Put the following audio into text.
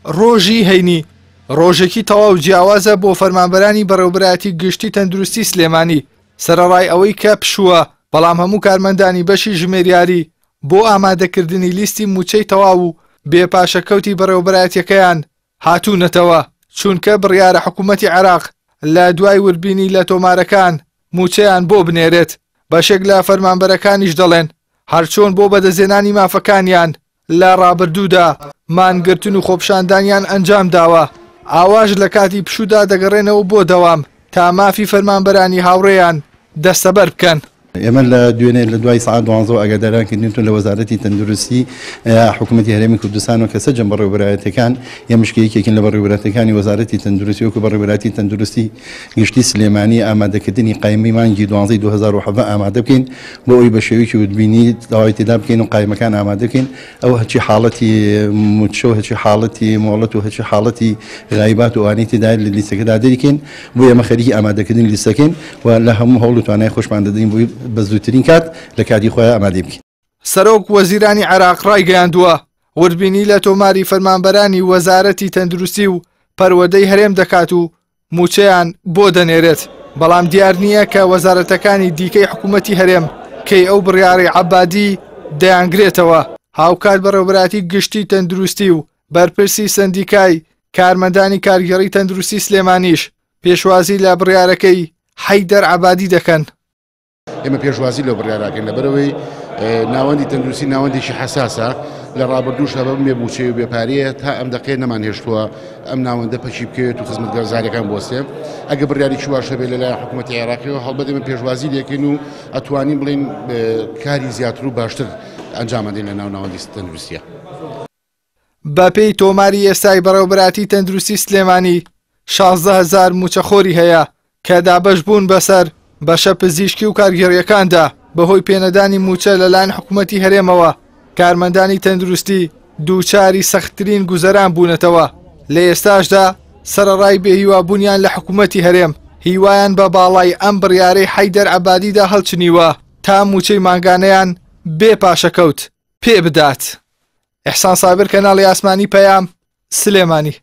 ڕۆژی هەینی ڕۆژێکی تەواو جیاوازە بۆ فەرمانبەرانی بەڕێوەبەرایەتی گشتی تەندروستی سلێمانی، سەرەڕای ئەوەی کە پشووە، بەڵام هەموو کارمەندانی بەشی ژمێریاری بۆ ئامادەکردنی لیستی مووچەی تەواو و بێ پاشەکەوتی بەڕێوەبەرایەتیەکەیان هاتوونەتەوە، چونکە بڕیارە حکوومەتی عێراق لە دوای وردبینی لە تۆمارەکان مووچەیان بۆ بنێرێت. بەشێک لە فەرمانبەرەکانیش دەڵێن، هەرچۆن بۆ بەدەستهێنانی مافەکانیان لە ڕابردوودا مانگرتن و خۆپیشاندانیان ئەنجامداوە، ئاواش لە کاتی پشوودا دەگەڕێنەوە بۆ دەوام تا مافی فەرمانبەرانی هاوڕێیان دەستەبەر بکەن. ئێمە لە دوێنێ لە دوای سەعات دوانزەوە ئاگاداران کردین لە وەزارەتی تەندروستی حکوومەتی هەرێمی کوردستان و کە سەرجەم بەڕێوەبەرایەتیەکان ئێمەش کە یەکێکین لە بەڕێوەبەرایەتیەکانی وەزارەتی تەندروستی وەکو بەڕێوەبەرایەتی تەندروستی گشتی سلێمانی ئامادەکردنی قایمەی مانگی دوانزەی 2017 ئامادە بکەین بۆ ئەوەی بە شێوەیەکی وردبینی داوای تێدا بکەین و قایمەکان ئامادە بکەین ئەو هەچی حاڵەتی موچە و هەچی حاڵەتی مۆڵەت و هەچی حاڵەتی غایبات و ئەوانەی تێدا لە لیستەکەدا دەریکەین بۆ ئێمە خەریکی ئامادەکردنی لیستەکەین و لە هەموو هەوڵ و توانای خۆشمان دەدەین بۆی بە زووترین کات لە کاتی خۆیان ئامادەی بکەین. سەرۆک وەزیرانی عێراق ڕایگەیاندووە، وردبینی لە تۆماری فەرمانبەرانی وەزارەتی تەندروستی و پەروەردەی هەرێم دەکات و مووچەیان بۆ دەنێرێت، بەڵام دیار نییە کە وەزارەتەکانی دیکەی حکوومەتی هەرێم کەی ئەو بڕیارەی عەبادی دەیانگرێتەوە. هاوکات بەڕێوەبەرایەتی گشتی تەندروستی و بەرپرسی سەندیکای کارمەندانی کارگێڕی تەندروستی سلێمانیش پێشوازی لە بڕیارەکەی حەیدەر عەبادی دەکەن. ئێمە پێشوازی لەو بڕیاراکەین لەبەرەوەی ناوەندی تەندروستی ناوەندێکی حەساسە لە ڕابردووش هەبە بێ مووچەی و بێپاریە تا ئەم دەقەیە نەمانهێشتووە ئەم ناوەندە پەکی بکەوێت و خزمەتگوزاریەکان بوەستێ ئەگە بڕیارێکی واش هەبێت لەلایەن حکوومەتی عێراقیەوە هەڵبەت ئێمە پێشوازی لێکەین و ئەتوانین بڵێین کاری زیاتر و باشتر ئەنجام ئەدەین لە ناو ناوەندی تەندروستیە. بەپێی تۆماری ئێستای بەڕێوەبەرایەتی تەندروستی سلێمانی 16 هەزار مووچەخۆری هەیە کە دابەش بوون بەسەر بەشە پزیشکی و کارگێڕیەکاندا. بەهۆی پێنەدانی مووچە لەلایەن حکوومەتی هەرێمەوە کارمەندانی تەندروستی دووچاری سەختترین گوزەران بوونەتەوە. لە ئێستاشدا سەرەڕای بێهیوابوونیان لە حکوومەتی هەرێم هیوایان بە باڵای ئەم بڕیارەی حەیدەر عەبادیدا هەڵچنیوە تا مووچەی مانگانەیان بێ پاشەکەوت پێ بدات. ئیحسان سابر، کەناڵی ئاسمانی پەیام، سلێمانی.